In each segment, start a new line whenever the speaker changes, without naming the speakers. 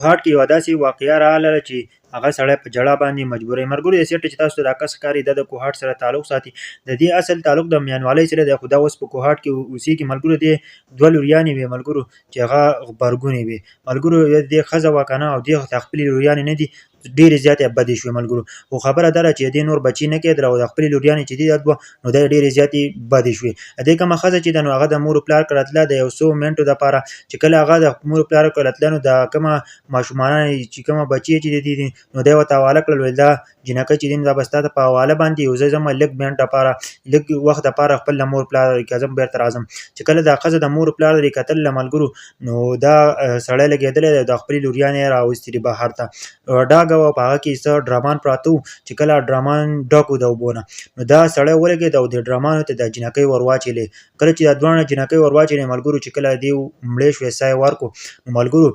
کوهاټ کې یوه داسې واقعه راغله چې هغه سړی په ژړا باندې مجبوروي. ملګرو، د سیټ چې تاسو ته دا کس ښکاري، دا د کوهاټ سره تعلق ساتي. د دې اصل تعلق د میانوالۍ سره دی، خو دا اوس په کوهاټ کې اوسېږي. ملګرو، دې دوه لوریانې وې ملګرو، چې هغه غبرګونې وې. ملګرو، دې ښځه وه که نه، او دې خپلې لوریانې نه دي، ډېرې زیاتې بدې شوې ملګرو. خو خبره دا ده چې دې نور بچي نه کېدل، او د خپلې لوریانې چې دي دا دوه، نو دا ډېرې زیاتې بدې شوې. دې کومه ښځه چې ده، نو هغه د مور و پلار کره تله د یو څو منټو دپاره. چې کله هغه د مور و پلار کره تله، نو دا کومه ماشومان چې کومه بچي چې دي، نو دی ورته حواله کړل، ویل دا جینکۍ چې دي، نو دا به ستا په حواله باندې یو زه ځم لږ منټ دپاره، لږ وخت دپاره خپل د مور پلار که ځم، بېرته راځم. چې کله دا ښځه د مور پلار لرې کتل له ملګرو، نو دا سړی لګېدلی دی، د خپلې لوریانې یې راوستي دي بهر ته. ډاګه وه، په هغه کې څه ډرمان پراته وو. چې کله ډرمان ډک و د اوبو نه، نو دا سړی ولګېد او د ډرمانو ته د جینکۍ ور واچولې. کله چې دا دواړه جینکۍ ور واچولې ملګرو، چې کله دې مړې شوې، ساه یې ورکړو، نو ملګرو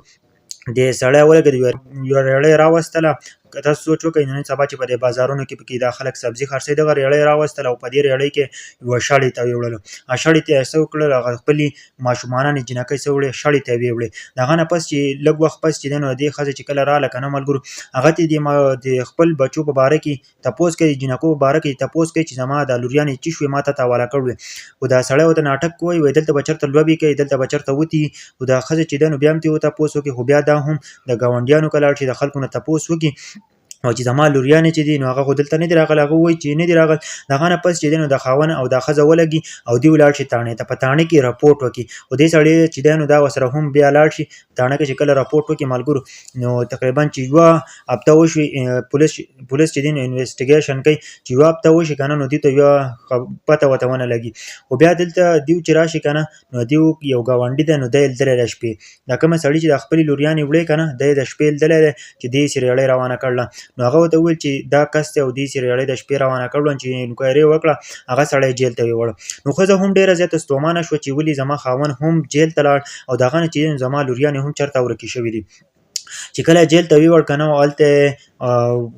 دې سړی ولګېد، یوه رېړۍ راوستله. که تاسو سوچ وکړئ، نن سبا چې په دې بازارونو کې پکې دا خلک سبزي خرڅوي، دغه رېړۍ راوستله او په دې رېړۍ کې یوه شړې ته ویوړلو. هغه شړې ته یې څه وکړل؟ هغه خپلې ماشومانانې جینکۍ څه وړې؟ شړې ته یې ویوړې. د هغه نه پس چې لږ وخت پس چې دی، نو دې ښځه چې کله راغله که نه ملګرو، هغه ته د خپل بچو په باره کې تپوس کوي، جینکو په باره کې تپوس کوي چې زما دا لوریانې چې شوې، ما ته حواله کړې. خو دا سړی ورته ناټک کوي، وایي دلته به چېرته لوبې کوي، دلته به چېرته وتي. خو دا ښځه چې ده، نو بیا هم ترې وتپوس وکړي. خو بیا دا هم د ګاونډیانو که لاړ شي، د خلکو نه تپوس وکړي او چې زما لوریانې چې دي، نو هغه خو دلته نه دي راغلي. هغه وایي چې نه دي راغلي. د هغه نه پس چې دی، نو د خاوند او دا ښځه ولګي او دی ولاړ شي تاڼې ته، په تاڼې کې رپورټ وکړي. خو دې سړی چې دی، نو دا ورسره هم بیا لاړ شي تاڼه کې. چې کله رپورټ وکړي ملګرو، نو تقریبا چې یوه هفته وشوي، پولیس چې دی، نو انویسټیګیشن کوي. چې یوه هفته وشي که نه، نو دوی ته یوه پته ورته ونه لګي. خو بیا دلته دیو چې راشي که نه، نو دیو یو ګاونډي دی، نو دی یې لیدلی د شپې دا کومه سړي چې د خپلې لوریانې وړې که نه، دی د شپې لیدلی دی چې دې سې رېړۍ روانه کړله. نو هغه ورته وویل چې دا کس دی او دې سې رېړۍ د شپې روانه کړله. چې انکوایري وکړه، هغه سړی جیل ته ویوړ. نو ښځه هم ډېره زیاته ستومانه شوه چې ولې زما خاوند هم جیل ته لاړ او د هغه نه چې زما لوریانې هم چېرته ورکې شوې دي. چې کله جیل ته ویوړ که نه، هلته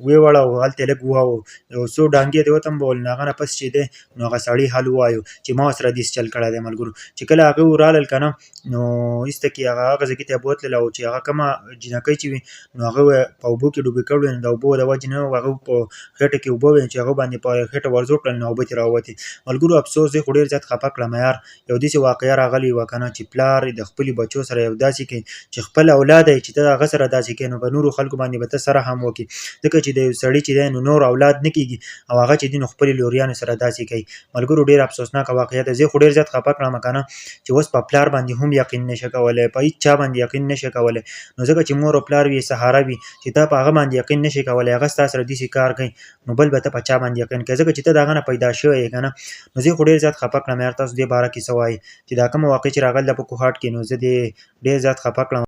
ویوړ او هلته لږ وواو، یو څو ډانګې دې وتمبول. نو هغه نه پس چې دی، نو هغه سړي حل ووایو چې ما ورسره داسې چل کړی دی. ملګرو، چې کله هغه رالل که نه، نو ایسته کې هغه هغه ځای ته یې بوتلل او چې هغه کومه جینکۍ چې وي، نو هغه په اوبو کې ډوبې کړې. نو د اوبو د وجې نه هغه په خېټه کې اوبه وې، چې هغه باندې په خېټه ورزور کړل، نو اوبه ترې راووتې. ملګرو، افسوس دی، خو ډېر زیات خفه کړم یار. یو داسې واقعه راغلې وه که نه چې پلار د خپلې بچو سره یو داسې کوي چې خپل اولاد یې چې ته هغه سره داسې کوې، نو په نورو خلکو باندې به ته سره هم وکړې؟ ځکه چې د یو سړي چې دی، نو نور اولاد نه کېږي او هغه چې دی، نو خپلې لوریانو سره داسې کوي. ملګرو، ډېره افسوسناکه واقعه ده. زه خو ډېر زیات خفه کړم که نه چې اوس په پلار باندې هم یقین نشي کولی، په هیڅ چا باندې یقین نشي کولی. نو ځکه چې مور او پلار وي، سهاره وي، چې ته په هغه باندې یقین نشي کولی، هغه ستا سره داسې کار کوي، نو بل به ته په چا باندې یقین کوې؟ ځکه چې ته د هغه نه پیدا شوی یې که نه. نو زه خو ډېر زیات خفه کړم یار. تاسو دې باره کې څه وایئ چې دا کومه واقع چې راغله په کوهاټ کې؟ نو زه دې ډېر زیات خفه کړم.